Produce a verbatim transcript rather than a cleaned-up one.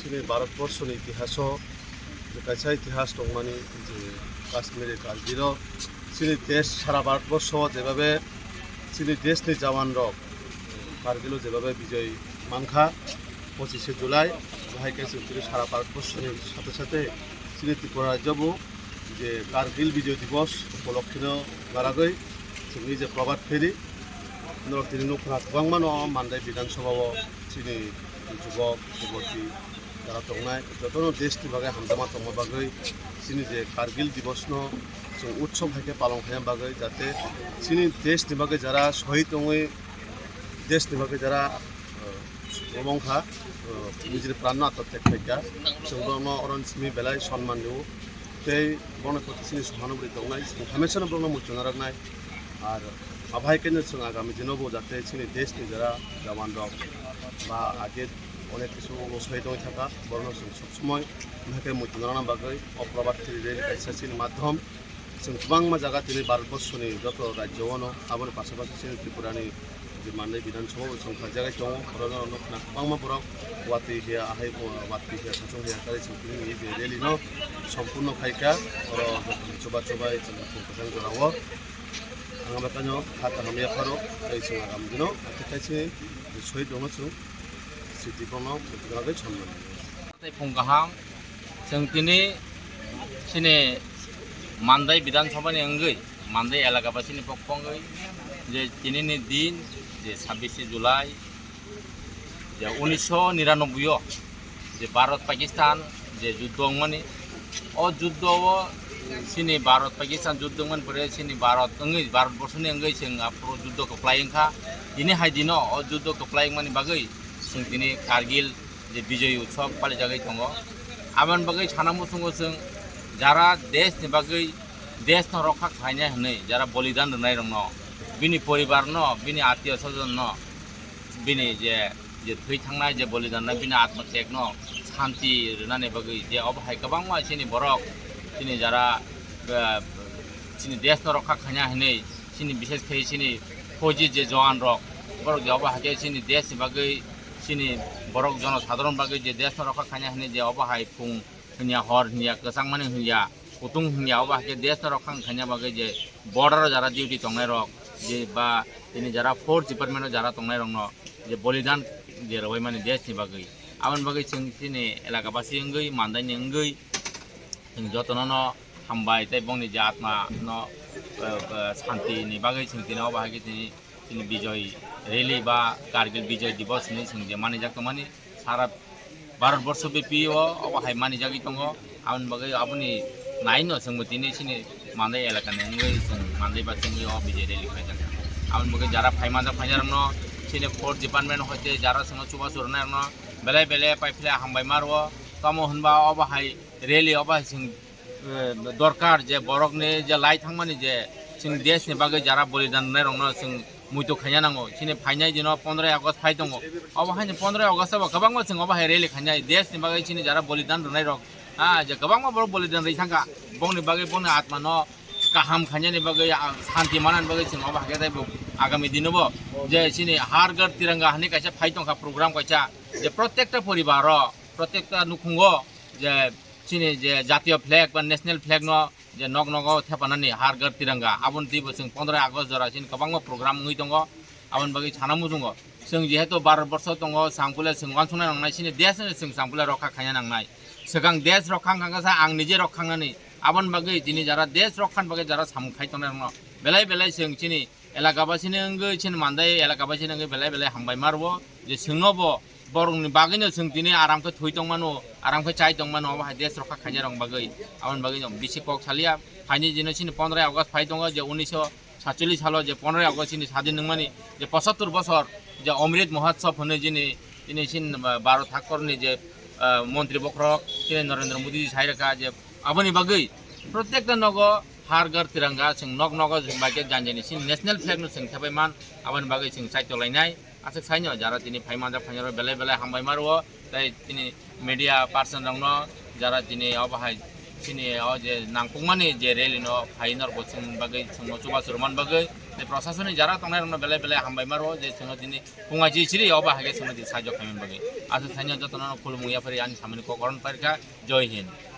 Chini Bharatborsoni itihaso kaisa itihas tongmani je Kashmiri Kargilo chini desh sara Bharatborsho jebabe chini deshni jawanrok Kargilo jebabe bijoi mankha pochishe July, bahai khe chwng chini sara Bharatborsoni sathe sathe chini Tripura rajyobo je Kargil Bijay Divos upolokkhe no baragwi chwngni je Prabhat Pheri norok tini nukha kwbangma no Mandai Bidhan Sabha o chini jubok, juboti jara tongnai jotono deshni bagwi hamjakma tongma bagwi chini je Kargil Divos no chwng utsob hai khe palon khaina bagwi jate chini deshni bagwi jara shohid wngwi deshni bagwi jara, uh, omong kha, uh, nijini pranno atottek khaikha. Chwng borokno oro simi belai sonman rwo. Tei bono koti chini sohanubri tongnai, chwng hamesano borokno muchungna rwknai. Ar abai khe chwng agami dinobo jate chini deshni jara jawanrok ba age onek kisu shohid wngwi thangkha, borokno chwng sob somoi bahai khe muchungna rwna bagwi o Prabhat Pheri rally kaisa chini madhyom. Chwng kwbangma jaga tini Bharatborsoni joto rajyo-o no, aboni pasapasi chini Tripurani je Mandai Bidhan Sabha bo chwng khaijagwi tongo, oro no khna kwbangma borok watwi hiya, ahai watwi hiya, sachung hiya, kari chwng tini je rally no sompurno khaikha, oro chuba chubai chwng kwchang jorao ang bai kano kha kaham yapharo, tei chwng agam dino, athakai chini je shohid rokno chwng sriti bono chwng kwrwngwi sonmani. Tei phung kaham, chwng tini chini Mandai Bidhan Sabha ni wngwi, Mandai elaka ba chini pokpongwi je tini ni din je sabbish July je unisho niranoboi o je Bharat Pakistan je juddo wngmani, o juddo o chini Bharat Pakistan juddo wngmani pore chini Bharat wngwi, Bharat borsoni wngwi chwng aphuru juddo kwplai wngkha. Tini hai dino o juddo kwplai wngmani bagwi chwng tini Kargil je Bijoy Utsav palijagwi tongo. Aboni bagwi sana muchungo chwng jara desh ni bagwi, desh no rokha khlaina hwnwi jara bolidan rwnai rokno, bini poribar no, bini attiyo sojon no, bini je, je thwi thangnai je bolidan rwnai bini atma tek no santi rwnani bagwi je obo hai kwbangma chini borok, chini jara, eh, chini desh no rokha khlaina hwnwi chini bishesh khe chini fauji je jowan rok, borok je obo hai khe chini desh ni bagwi chini borok jono sadharon bagwi je desh no rokha khaina hwnwi je obo hai phung hwnya hor hwnya kwchangmani hwnya kutung hwnya obo hai khe desh no rokha khaina bagwi je border o jara duty tongnai rok je ba tini jara force department o jara tongnai rok no je bolidan je rwbai mani desh ni bagwi aboni bagwi chwng chini elaka basi wngwi Mandai ni wngwi chwng jotono no hambai tei bongni je atma no, eh, eh, santi ni bagwi chwng tini obo hai khe tini chini Bijoy Rally ba Kargil Bijoy Divos hinwi chwng je manijak tongmani sara Bharat borsho bepi o obo hai manijagwi tongo. Aboni bagwi aboni naino chwngbo tini chini Mandai elaka ni wngwi chwng Mandai ba chwngwi o Bijoy Rally khlaijak. Aboni bagwi jara phaimajak phainarokno chini force department hoite jara chwngno chubachu rwnairokno belai belai paiphle hambai ma rwo. Tamo hwnba obo hai rally obo hai chwng eh, dorkar je borokni je lai thangmani je chwng desh ni bagwi jara bolidan rwnai rokno chwng muitu khaina nango. Chini phainai dino pondoroy August phai tongo. Obo haino pondoroy August bo kwbangma chwng obo hai rally khainai. Desh ni bagwi chini jara bolidan rwnai rok, ah, je kwbangma borok bolidan rwi thangkha. Bongni bagwi bongni atma no kaham khainani bagwi, ah, santi manani bagwi chwng obo hai khe tei bo agami dino bo je chini Har Ghar Tiranga hinwi kaisa phai tongkha program kaisa. Je protekta poribar o, protekta nukhungo je chini je jatiyo flag ba national flag no je nok nogo thepanani Har Ghar Tiranga, aboni twibo chwng pondoroy August jora chini kwbangma program wngwi tongo. Aboni bagwi sana muchungo chwng jehetu Bharat borsho tongo, chwng pule chwng uansuknai nangnai, chini desh no chwng chwng pule rokha khaina nangnai. Swkang desh rokha wngkha khe sa ang nije rokha wngnani. Aboni bagwi tini jara desh rokha ni bagwi jara samung khai tongnai rokno belai belai chwng chini elaka basini wngwi chini Mandai elaka basini wngwi belai belai hambai ma rwo je chwngno bo borokni bagwino chwng tini aram khe thwi tongmano, aram khe chai tongmano, obo hai desh rokha khainai rok bagwi. Aboni bagwi no bisi kok salia. Phaini dino chini pondoroy August phai tongo je unisho satchollish salo je pondoroy August chini sadin nungmani je pochattor bosor je Amrit Mahotsav hwnwi chini, chini chini Bharat hakorni je, ah, montri bokhorok chini Narendra Modi ji sai rwkha je aboni bagwi protekta nogo Har Ghar Tiranga chwng nok nogo chwng bai khe janjani chini national flag no chwng thepai man, aboni bagwi chwng chaitok lainai. Aswk saino jara tini phai manjak phainai rok belai belai hambai ma rwo, tei tini media person rokno jara tini obo hai Chini o je nangkukmani je rally no phai norok bo chwng bagwi chwngno chubachu rwman bagwi, je proshasoni jara tongnai rokno belai belai hambai maro je chwngno tini pungaji chiri obo hage chwngno di sajok khaimani bagwi. Aswk saino jotono khulumung yapari ani samani kok koron parikha. Joi Hind.